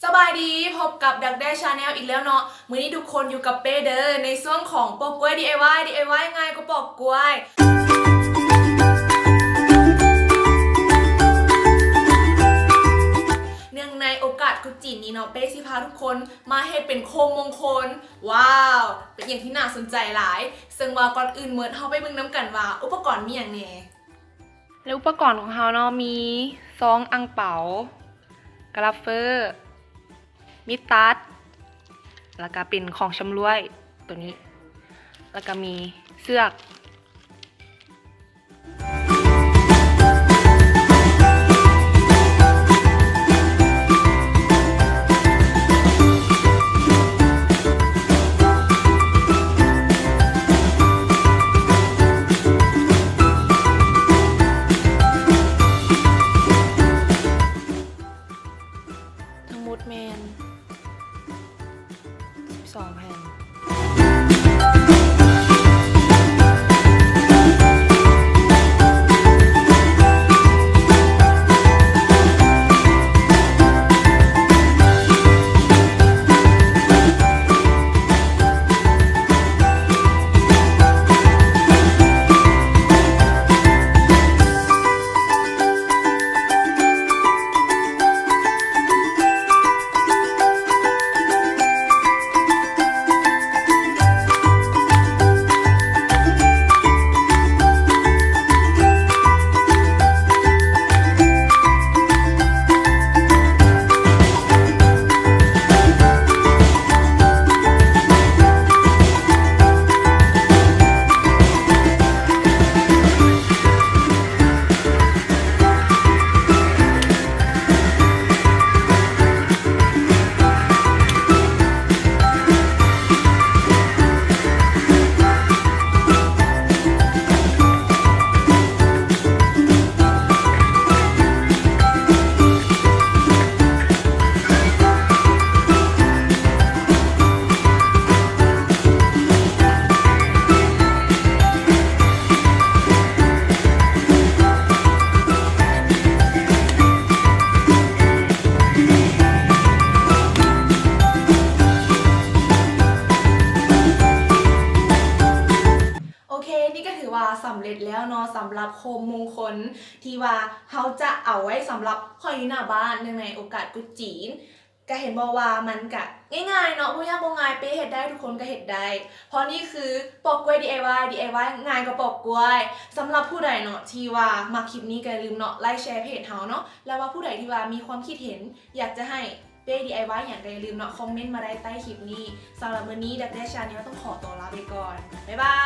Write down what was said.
ສະບາຍດີ ພົບກັບດັກແດ້ Channel ອີກແລ້ວເນາະ. ມື້ນີ້ທຸກຄົນຢູ່ກັບເປ້ເດີ ໃນຊ່ວງຂອງປອກກ້ວຍ ດີໄອວາຍ ດີໄອວາຍງ່າຍກວ່າປອກກ້ວຍ. ເນື່ອງໃນໂອກາດກຸດຈີນນີ້ເນາະ ເປ້ຊິພາທຸກຄົນມາເຮັດເປັນໂຄມມົງຄົນ. ວ້າວ ເປັນຫຍັງທີ່ໜ້າສົນໃຈຫຼາຍ. ເຊິ່ງວ່າກ່ອນອື່ນໝົດ ເຮົາໄປເບິ່ງນຳກັນວ່າອຸປະກອນມີຫຍັງແດ່. ແລະ ອຸປະກອນຂອງເຮົາເນາະ ມີຊອງອັ່ງເປົາ, ກະລາເຟີ, ມີດຕັດ, ແລ້ວກະເປັນຂອງຊຳລວຍໂຕນີ້, ແລ້ວກະມີເຊືອກ. ທັງໝົດແມ່ນສິບສອງແຜ່ນ. ໂອເຄ ນີ້ກໍຖືວ່າສຳເລັດແລ້ວເນາະ ສຳລັບໂຄມມຸງຄົນ ທີ່ວ່າເຮົາຈະເອົາໄວ້ສຳລັບຫ້ອຍຢູ່ໜ້າບ້ານ ເນື່ອງໃນໂອກາດກຸດຈີນ. ກະເຫັນບໍ່ວ່າມັນກະງ່າຍໆເນາະ ບໍ່ຍາກບໍ່ງ່າຍ ເປ້ເຮັດໄດ້ ທຸກຄົນກະເຮັດໄດ້ ເພາະນີ້ຄືປອກກ້ວຍ ດີໄອວາຍ ດີໄອວາຍງ່າຍກວ່າປອກກ້ວຍ. ສຳລັບຜູ້ໃດເນາະ ທີ່ວ່າມັກຄລິບນີ້ ກະຢ່າລືມເນາະ ໄລແຊເພຈເຮົາເນາະ ແລະ ວ່າຜູ້ໃດທີ່ວ່າມີຄວາມຄິດເຫັນ ຢາກຈະໃຫ້ເປ້ ດີໄອວາຍ ຫຍັງ ກະຢ່າລືມເນາະ ຄອມເມັນມາໄດ້ໃຕ້ຄລິບນີ້. ສຳລັບມື້ນີ້ ດັກແດ້ Channel ຕ້ອງຂໍຕົວລາໄປກ່ອນ ບາຍບາຍ.